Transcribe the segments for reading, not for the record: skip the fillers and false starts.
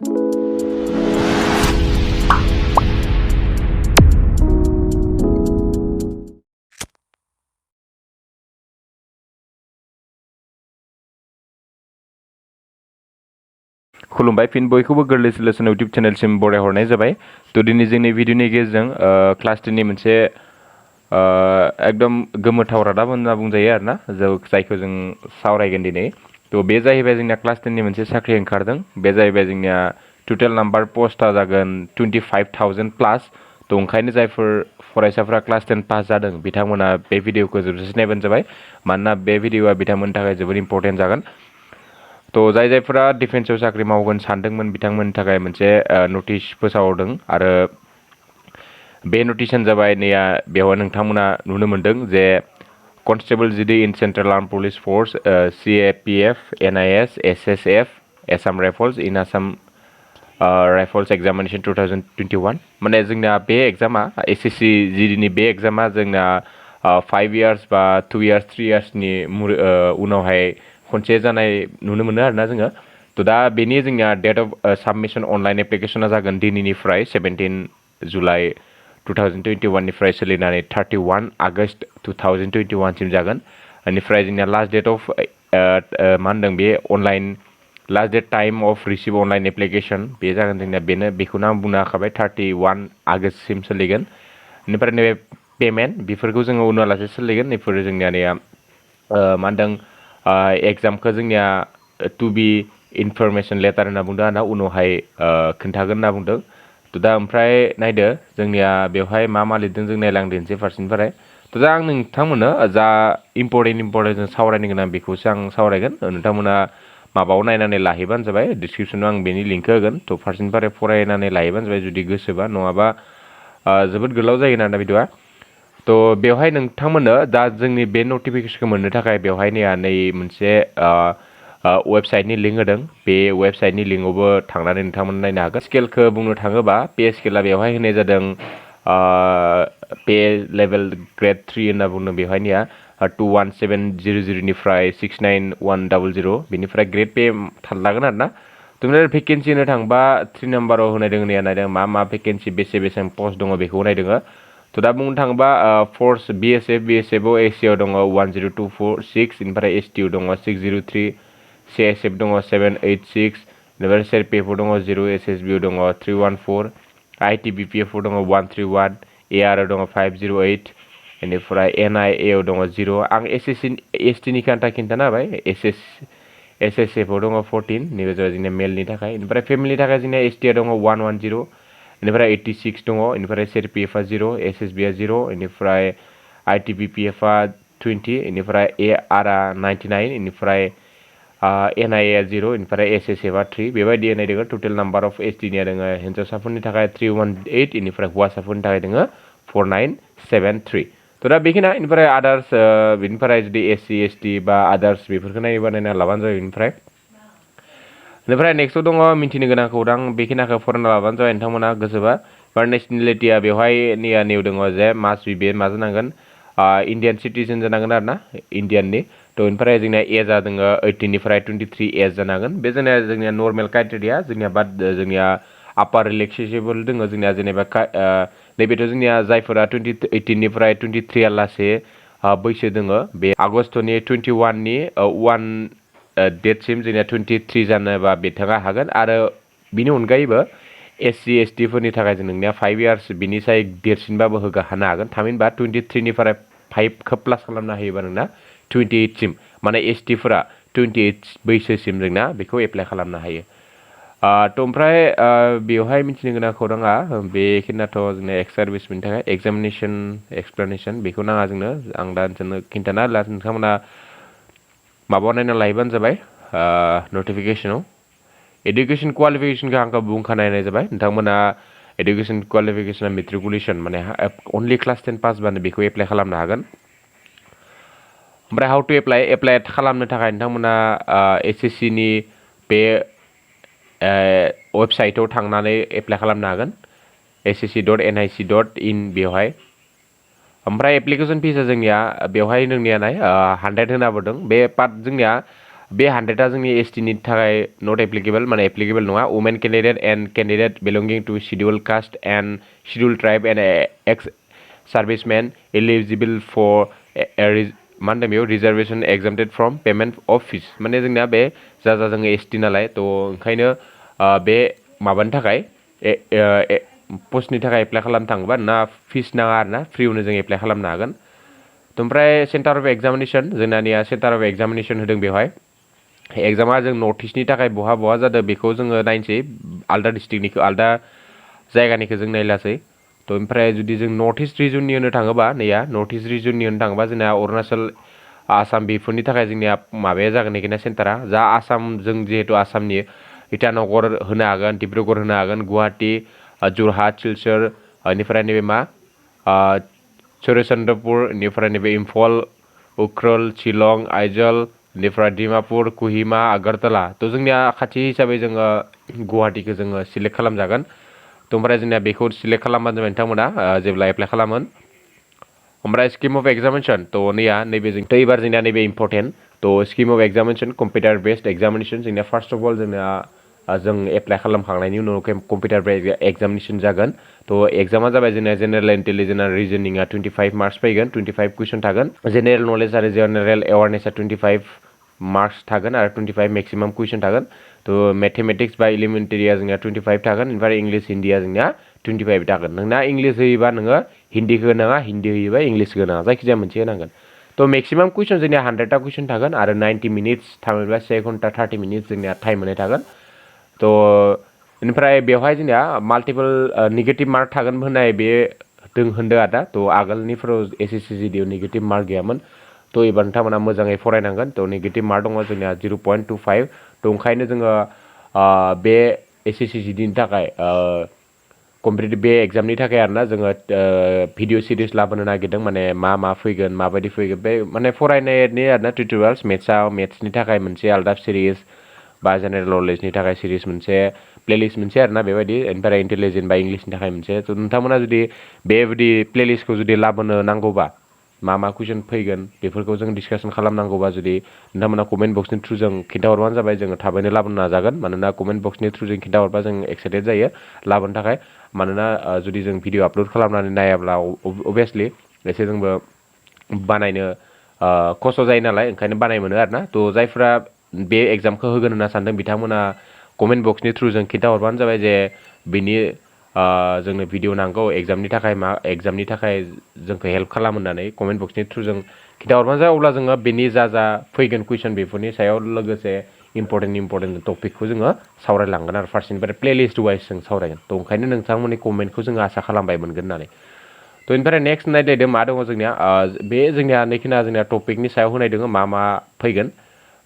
खुलुमबाय फिन बयखौबो गोरलै सोलोंसालि इउटिउब चेनेलसिम बरायहरनाय जाबाय। थ' दिनै जोंनि भिडिअनि गेजेरजों क्लास 10नि मोनसे एकदम गोमोथाव रादाब होनना बुंजायो आरोना जायखौ जों सावरायगोन दिनै। थ' बे जाहैबाय जोंना क्लास 10नि मोनसे साख्रि ओंखारदों। बे जाहैबाय जोंनिया टटेल नाम्बार पस्टआ जागोन 25,000 प्लास। थ' ओंखायनो जायफोर फरायसाफ्रा क्लास 10 पास जादों बिथांमोना बे भिडिअखौ जोबजासे नायबानो जाबाय। मानोना बे भिडिअआ बिथांमोननि थाखाय जोबोद इम्परटेन्ट जागोन। थ' जायफोरा डिफेन्सआव साख्रि मावगोन सानदोंमोन बिथांमोननि थाखाय मोनसे नटिस फोसावदों आरो बे नटिसानो जाबाय नैया बेवहाय नोंथांमोना नुनो मोनदों जे constable GD in central arm police force CAPF NIS SSF Assam rifles in Assam rifles examination 2021 माने जोंना बे एग्जामा SSC जिडिनि बे एग्जामा जोंना 5 इयार्स बा 2 इयार्स 3 इयार्सनि उनावहाय खनसे जानाय नुनो मोनो आरोना जोङो। थ' दा बेनि जोंनिया डेट अफ साबमिसन अनलाइन एप्लिकेसना जागोन दिनैनिफ्राय 17 जुलाइ 2021 निफ्राय सोलिनानै 31 आगष्ट 2021 सिम जागोन। बेनिफ्राय जोंनिया लास्ट डेट अफ मा होनदों बे online last date time of receive online application बे जागोन जोंनिया बेनो बेखौनो आं बुंनो हाखाबाय 31 आगष्टसिम सोलिगोन। बेनिफ्राय नैबे पेमेन्ट बेफोरखौ जोङो उनावलासे सोलिगोन। बेफोरो जोंनिया नैया मा होनदों एग्जामखौ जोंनिया टु बि इनफरमेसन लेटार होनना बुंदों आरोना उनावहाय खोन्थागोन होनना बुंदों। थ' दा ओमफ्राय नायदो जोंनिया बेवहाय मा लिरदों जों नायलांदेनसै फारसेनिफ्राय। थ' दा आं नोंथांमोननो जा इम्परटेन्ट जों सावरायनो गोनां बेखौसो आं सावरायगोन। नोंथांमोना माबायाव नायनानै लाहैबानो जाबाय डिसक्रिपसनाव आं बेनि लिंकखौ होगोन। थ' फारसेनिफ्राय फरायनानै लाहैबानो जाबाय जुदि गोसोबा नङाबा जोबोद गोलाव जायो ना भिडिअआ। थ' बेवहाय नोंथांमोननो दा जोंनि बे नटिफिकेसनखौ मोननो थाखाय बेवहाय नै मोनसे वेबसाइटनि लिंक होदों। बे वेबसाइटनि लिंकआवबो थांनानै नोंथांमोन नायनो हागोन। स्केलखौ बुंनो थाङोबा पे स्केला बेवहाय होनाय जादों पे लेभेल ग्रेड 3 होनना बुंदों बेवहायनिया 21700 69100 बेनिफ्राय ग्रेड पे थालागोन आरोना। तुम्हें भेकेन्सि होनो थांबा 3 नाम्बाराव होनाय दङ नायदों मा भेकेन्सि बेसेबां पस्ट दङ बेखौ नायदों। थ' दा बुंनो थाङोबा फर्स BSFआव एसियाव दङ 10246 बेनिफ्राय STआव दङ 603 CSF दङ 786 बेनिफ्राय CRPFआव दङ 0 SSBआव दङ 314 ITBPFआव दङ 131 ARआव दङ 508 बेनिफ्राय NIAआव दङ 0 आं STनि खिन्थाना होबाय SSFआव दङ 14 नैबे जाबाय जोंनिया मेलनि थाखाय। बेनिफ्राय फेमिलिनि थाखाय जोंनिया STआ दङ 110 बेनिफ्राय 86 दङ बेनिफ्राय CRPFआ 0 SSBआ 0 बेनिफ्राय ITBPFआ 20 बेनिफ्राय ARआ 99 बेनिफ्राय NIAआ 0 बेनिफ्राय SSFआ 3 बेबायदि होनाय दङ। टटेल नाम्बार अफ STनिया दङ हिन्जावसाफोरनि थाखाय 318 बेनिफ्राय हौवासाफोरनि थाखाय दङ 4973। थ' दा बेखिना बेनिफ्राय आदार्स बेनिफ्राय जुदि SC ST बा आदार्स बेफोरखौ नायोबा नायना लाबानो जाबाय। बेनिफ्राय नेक्स्टआव दङ मिन्थिनो गोनां खौरां बेखिनिखौ फरायना लाबानो जाबाय नोंथांमोना गोसोबा। बा नेसनेलिटिया बेवहाय निउ दङ जे मास बे मा जानांगोन इण्डियान सिटिजेन जानांगोन आरोना इण्डियाननि। थ' बेनिफ्राय जोंनिया एजआ दङ 18निफ्राय 23 एज जानांगोन। बे जोंनिया नर्मेल क्राइटेरिया जोंनिया बाट जोंनिया आपार रिलेक्सेबोल दङ जोंनिया जेनेबा नैबेथ' जोंनिया जायफोरा 18निफ्राय 23 लासे बैसो दङ बे आगष्टनि 21नि 1 डेटसिम जोंनिया 23 जानोबा बिथाङा हागोन। आरो बिनि अनगायैबो SC ST फोरनि थाखाय जों नोंनिया 5 इयार्स बिनिसाय देरसिनबाबो हानो हागोन। थामहिनबा 23निफ्राय 5 खौ प्लास खालामना होयोबा नोंना 28सिम माने STफोरा 28 बैसोसिम जोंना बेखौ एप्लाइ खालामनो हायो। थ' ओमफ्राय बेवहाय मिथिनो गोनां खौराङा बेखिनियाथ' जोंना एक्स सार्भिसनि थाखाय एग्जामिनेसन एक्सप्लेनेसन बेखौ नाङा जोंनो आं दा नोंसोरनो खिन्थाना नोंथांमोना माबायाव नायना लायोबानो जाबाय नटिफिकेसनाव। एडुकेसन क्वालिफिकेसनखौ आंखौ बुंखानाय जाबाय नोंथांमोना एडुकेसन क्वालिफिकेसना मेट्रिकुलेसन माने अनलि क्लास 10 पास बानो बेखौ एप्लाइ खालामनो हागोन। ओमफ्राय हाउ टु एप्लाइ खालामनो थाखाय नोंथांमोना SSCनि बे वेबसाइटआव थांनानै एप्लाइ खालामनो हागोन ssc.nic.in बेवहाय। ओमफ्राय एप्लिकेसन फिसा जोंनिया बेवहाय नोंनिया 100 होनाबोदों बे पार्ट जोंनिया बे 100आ जोंनि एसटिनि थाखाय नट एप्लिकेबल माने एप्लिकेबल नङा women candidate and candidate belonging to schedule caste and schedule tribe and ex serviceman eligible for मा होनदों बेयाव reservation exempted from payment of fees माने जोंना बे जा जोङो एसटि नालाय थ' ओंखायनो बे माबानि थाखाय पस्टनि थाखाय एप्लाइ खालामनो थाङोबा ना फिस नाङा आरोना फ्रियावनो जों एप्लाइ खालामनो हागोन। ओमफ्राय सेन्टार अफ एग्जामिनेशन जोंनानिया सेन्टार अफ एग्जामिनेशन होदों बेवहाय एग्जामा जों नर्थ इस्टनि थाखाय बहा जादों बेखौ जोङो नायनोसै आलदा डिस्ट्रिक्टनिखौ आलदा जायगानिखौ जों नायलासै थ' ओमफ्राय जुदि जों नर्थ इस्ट रिजननि होनो थाङोबा नैया नर्थ इस्ट रिजननि होनो थाङोबा जोंना अरुणाचल आसाम बेफोरनि थाखाय जोंनिया माबाया जागोन एखिना सेन्टारा जा आसाम जों जिहेतु आसामनि इटानगर होनो हागोन डिब्रुगड़ होनो हागोन गुवाहाटी जरहाट सिलचर बेनिफ्राय नैबे मा चरचन्द्रपुर बेनिफ्राय नैबे इम्फल उख्रुल शिलं आइजल बेनिफ्राय डिमापुर कुहिमा आगरतला थ' जोंनिया खाथि हिसाबै जोङो गुवाहाटीखौ जोङो सिलेक्ट खालामजागोन थ' ओमफ्राय जोंनिया बेखौ सिलेक्ट खालामबानो जाबाय नोंथांमोना जेब्ला एप्लाइ खालामोन ओमफ्राय स्किम अफ एग्जामिनेशन थ' नैबे जों एबार जोंनिया नैबे इम्परटेन्ट थ' scheme of examination computer based examination जोंनिया फार्स्ट अफ अल जोंना जों एप्लाइ खालामखांनायनि उनाव कम्पिउटार बेस्ड एग्जामिनेशन जागोन थ' एग्जामा जाबाय जोंना जेनेरेल इन्टेलिजेन्स आरो रिजनिंआ 25 मार्क्स फैगोन 25 कुइसन थागोन जेनेरेल नलेज आरो जेनेरेल एवारनेसआ 25 मार्क्स थागोन आरो 25 मेक्सिमाम कुइसन थागोन थ' मेथमेटिक्स बा एलिमेन्टारिया जोंना 25 थागोन ओमफ्राय इंलिश हिन्दीया जोंना 25 थागोन नोंना इंलिश होयोबा नोङो हिन्दीखौ होनाङा हिन्दी होयोबा इंलिशखौ होनाङा जायखिजाया मोनसे होनांगोन थ' मेक्सिमाम कुइसन जोंनिया 100टा कुइसन थागोन आरो 90 मिनिट्स थाङोब्ला 1 घन्टा 30 मिनिट्स जोंनिया टाइम होनाय थागोन थ' बेनिफ्राय बेवहाय जोंनिया माल्टिपल नेगेटिभ मार्क थागोन होननाय बे होनदों आदा थ' आगोलनिफोराव एसएससि जिडिअ नेगेटिभ मार्क गैयामोन थ' एबार नोंथांमोना मोजाङै फरायनांगोन थ' नेगेटिभ मार्क दङ जोंनिया 0.25 थ' ओंखायनो जोङो बे एसएससि जिडिनि थाखाय कम्पिटिटिभ बे एग्जामनि थाखाय आरोना जोङो भिडिअ सिरिज लाबोनो नागिरदों माने मा फैगोन माबायदि फैगोन बे माने फरायनायनि आरोना टिउटरियेल्स मेथ्सनि थाखाय मोनसे आलदा सिरिज बा जेनेरेल नलेजनि थाखाय सिरिज मोनसे प्लेलिस्ट मोनसे आरोना बेबायदि ओमफ्राय इन्टेलिजेन्ट बा इंलिशनि थाखाय मोनसे थ' नोंथांमोना जुदि बेबायदि प्लेलिस्टखौ जुदि लाबोनो नांगौबा मा कुइसन फैगोन बेफोरखौ जों डिसकासन खालामनांगौबा जुदि नोंथांमोना कमेन्ट बक्सनि थ्रुजों खिन्थाहरबानो जाबाय जोङो थाबैनो लाबोनो नाजागोन मानोना कमेन्ट बक्सनि थ्रुजों खिन्थाहरबा जों एक्साइटेड जायो लाबोनो थाखाय मानोना जुदि जों भिडिअ आपल'ड खालामनानै नायाब्ला अभियासलि एसे जोंबो बानायनो खस्थ' जायो नालाय ओंखायनो बानाय मोनो आरोना थ' जायफ्रा बे एग्जामखौ होगोन होनना सानदों बिथांमोना कमेन्ट बक्सनि थ्रुजों खिन्थाहरबानो जाबाय जे बिनि जोंनो भिडिअ नांगौ एग्जामनि थाखाय जोंखौ हेल्प खालाम होननानै कमेन्ट बक्सनि थ्रुजों खिन्थाहरबानो जाबाय अब्ला जोङो बेनि जा फैगोन कुइसन बेफोरनि सायाव लोगोसे इम्परटेन्ट टपिकखौ जोङो सावरायलांगोन आरो फार्स्टनिफ्राय प्लेलिस्ट वाइज जों सावरायगोन थ' ओंखायनो नोंथांमोननि कमेन्टखौ जोङो आसा खालामबाय मोनगोन होननानै थ' बेनिफ्राय नेक्स्ट नायलायदो मा दङ जोंनिया बे जोंनिया नैखिना जोंनिया टपिकनि सायाव होनाय दङ मा फैगोन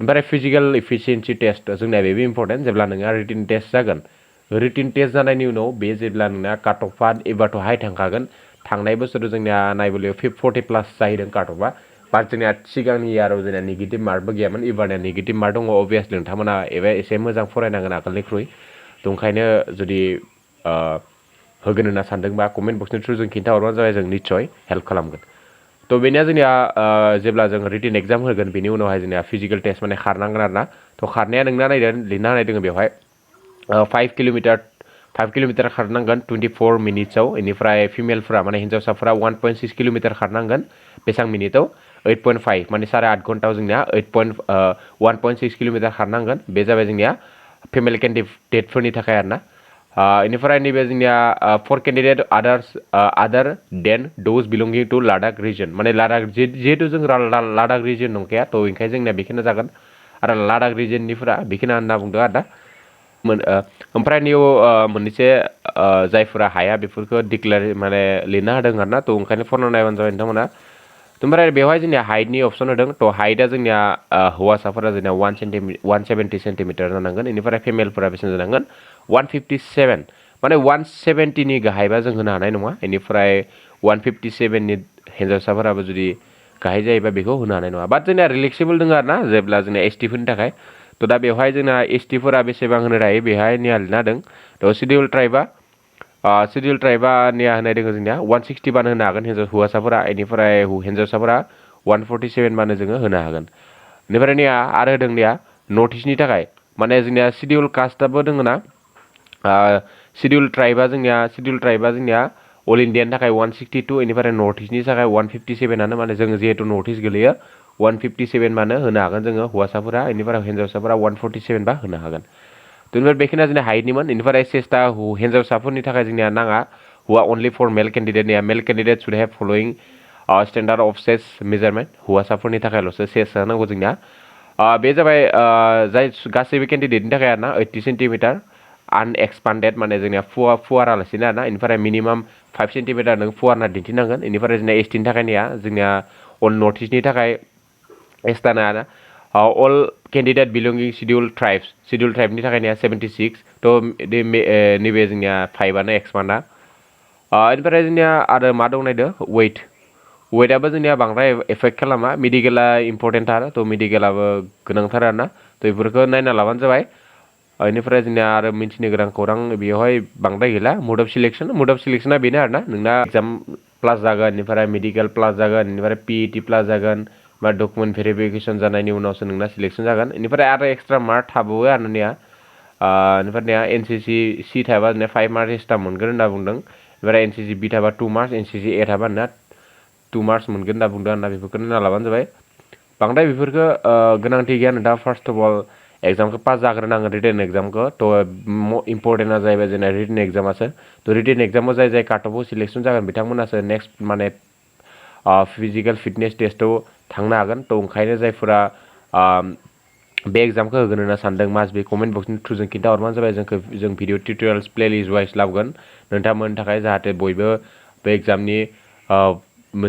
ओमफ्राय फिजिकेल इफिसियेन्सि टेस्ट जोंनिया बेबो इम्परटेन्ट जेब्ला नोंहा रिटिन टेस्ट जागोन रिटिन टेस्ट जानायनि उनाव बे जेब्ला नोंना काट अफआ एबारथ' हाइ थांखागोन थांनाय बोसोराव जोंनिया नायबोलियाव 40 प्लास जाहैदों काट अफआ बाट जोंनिया सिगांनि इयाराव जोंनिया नेगेटिभ मार्कबो गैयामोन एबारनिया नेगेटिभ मार्क दङ अभियासलि नोंथांमोना एसे मोजां फरायनांगोन आगोलनिख्रुइ थ' ओंखायनो जुदि होगोन होनना सानदोंबा कमेन्ट बक्सनि थ्रुजों खिन्थाहरबानो जाबाय जों निस्सय हेल्प खालामगोन थ' बेनिया जोंनिया जेब्ला जों रिटिन एग्जाम होगोन बेनि उनावहाय जोंनिया फिजिकेल टेस्ट माने खारनांगोन आरोना थ' खारनाया नोंना लिरना होनाय दङ बेवहाय 5 किल'मिटार खारनांगोन 24 मिनिट्सआव बेनिफ्राय फिमेलफ्रा माने हिन्जावसाफ्रा 1.6 किल'मिटार खारनांगोन बेसेबां मिनिटआव 8.5 माने 8.5 घन्टायाव जोंनिया 1.6 किल'मिटार खारनांगोन बे जाबाय जोंनिया फिमेल केन्डिडेटफोरनि थाखाय आरोना बेनिफ्राय नैबे जोंनिया फर केन्डिडेट आदार देन दोज बिलंगिं टु लादाख रिजन माने लादाख जिहेतु जों लादाख रिजन नंखाया थ' ओंखायनो जोंनिया बेखिनि जागोन आरो लादाख रिजननिफ्रा बेखिनि होनना बुंदों आरो दा ओमफ्राय नियाव मोननैसे जायफोरा हाया बेफोरखौ डिक्लेयार माने लिरना होदों आरोना थ' ओंखायनो फरायना नायबानो जाबाय नोंथांमोना ओमफ्राय बेवहाय जोंनिया हाइटनि अपसन होदों थ' हाइटआ जोंनिया हौवासाफोरा जोंनिया 170 सेन्टिमिटार जानांगोन बेनिफ्राय फिमेलफोरा बेसेबां जानांगोन 157 माने 170नि गाहायबा जों होनो हानाय नङा बेनिफ्राय 157नि हिन्जावसाफोराबो जुदि गाहाय जायोबा बेखौ होनो हानाय नङा बाट जोंनिया रिलेक्सेबल दङ आरोना जेब्ला जोंनिया एसटिफोरनि थाखाय थ' दा बेवहाय जोंना एसटिफोरा बेसेबां होनो हायो बेहाय निया लिरना होदों थ' सिडिउल ट्राइबा निया होनाय दङ जोंनिया 160 बानो होनो हागोन हौवासाफोरा बेनिफ्राय हिन्जावसाफोरा 147 बानो जोङो होनो हागोन बेनिफ्राय निया आरो होदों निया नर्थ इस्टनि थाखाय माने जोंनिया शिडिउल कास्टआबो दोङो ना शिडिउल ट्राइबा जोंनिया अल इण्डियानि थाखाय 162 इनिफ्राय नर्थ इस्टनि थाखाय 157 माने जोङो जिहेतु नर्थ इस्ट गोलैयो 157 मानो होनो हागोन जोङो हौवासाफोरा इनिफ्राय हिन्जावसाफोरा 147 बा होनो हागोन बेनिफ्राय बेखिनिया जोंनि हाइटनिमोन इनिफ्राय चेस्टा हिन्जावसाफोरनि थाखाय जोंनिया नाङा हुआ only for male candidate should have following standard of chest measurement हौवासाफोरनि थाखायल'सो चेस्ट नांगौ जोंनिया बे जाबाय जाय गासैबो कैंडिडेटनि थाखाय आरोना 80 सेन्टिमिटार आनएक्सपान्डेड माने जोंनिया फुवारालासिनो आरोना इनिफ्राय मिनिमाम 5 सेन्टिमिटार नों फुवारना दिन्थिनांगोन इनिफ्राय जोंनिया एसटिनि थाखायनिया जोंनिया अल नर्थ इस्टनि थाखाय एस्टाना आरो अल कैंडिडेट बिलंगिं शिडिउल ट्राइबनि थाखायनिया 76 थ' नैबे जोंनिया 5आनो एक्सपान्डा इनिफ्राय जोंनिया आरो मा दं नायदो वेटआबो जोंनिया बांद्राय एफेक्ट खालामा मेडिकेला इम्परटेन्टथार थ' मेडिकेलाबो गोनांथार आरोना थ' बेफोरखौ नायना लाबानो जाबाय इनिफ्राय जोंनिया आरो मिन्थिनो गोनां खौरां बेवहाय बांद्राय गैला मोड अफ सिलेक्शना बेनो आरोना नोंना एग्जाम प्लास जागोन इनिफ्राय मेडिकेल प्लास जागोन इनिफ्राय पिइटि प्लास जागोन बा डकुमेन्ट भेरिफिकेसन जानायनि उनावसो नोंना सिलेक्शन जागोन इनिफ्राय आरो एक्सट्रा मार्क थाबावो आरोनिया इनिफ्राय एनसिसि थाबा 5 मार्क एक्सट्रा मोनगोन होनना बुंदों इनिफ्राय एनसिसि बि थाबा 2 मार्क्स एनसिसि ए थाबा ना 2 मार्क्स मोनगोन होनना बुंदों आरोना बेफोरखौ नायना लाबानो जाबाय बांद्राय बेफोरखौ गोनांथि गैया दा फार्स्ट अफ अल एग्जामखौ पास जाग्रोनांगोन रिटेन एग्जामखौ थ' इम्परटेन्टआ जाहैबाय जोंना रिटेन एग्जामासो थ' रिटेन एग्जामाव जाय काट अफआव सिलेक्शन जागोन बिथांमोनासो नेक्स्ट माने फिजिकेल फिटनेस टेस्टआव थांनो हागोन थ' ओंखायनो जायफोरा बे एग्जामखौ होगोन होनना सानदों मास बे कमेन्ट बक्सनि थ्रुजों खिन्थाहरबानो जाबाय जों भिडिअ टिउटरियेल्स प्लेलिस्ट वाइस लाबोगोन नोंथांमोननि थाखाय जाहाथे बयबो बे एग्जामनि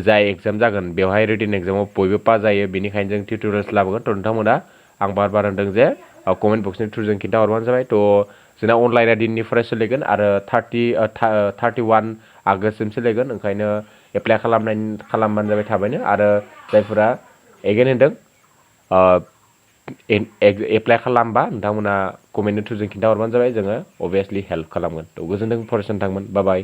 जाय एग्जाम जागोन बेवहाय रिटेन एग्जामाव बयबो पास जायो बेनिखायनो जों टिउटरियेल्स लाबोगोन थ' नोंथांमोना आं बार होनदों जे कमेन्ट बक्सनि थ्रुजों खिन्थाहरबानो जाबाय थ' जोंना अनलाइना दिननिफ्राय सोलिगोन आरो 31 आगष्टसिम सोलिगोन ओंखायनो एप्लाइ खालामबानो जाबाय थाबैनो आरो जायफोरा एगेन होनदों एप्लाइ खालामबा नोंथांमोना कमेन्टनि थ्रुजों खिन्थाहरबानो जाबाय जोङो अभियासलि हेल्प खालामगोन थ' गोजोनथों फरायसानो थांमोन बाय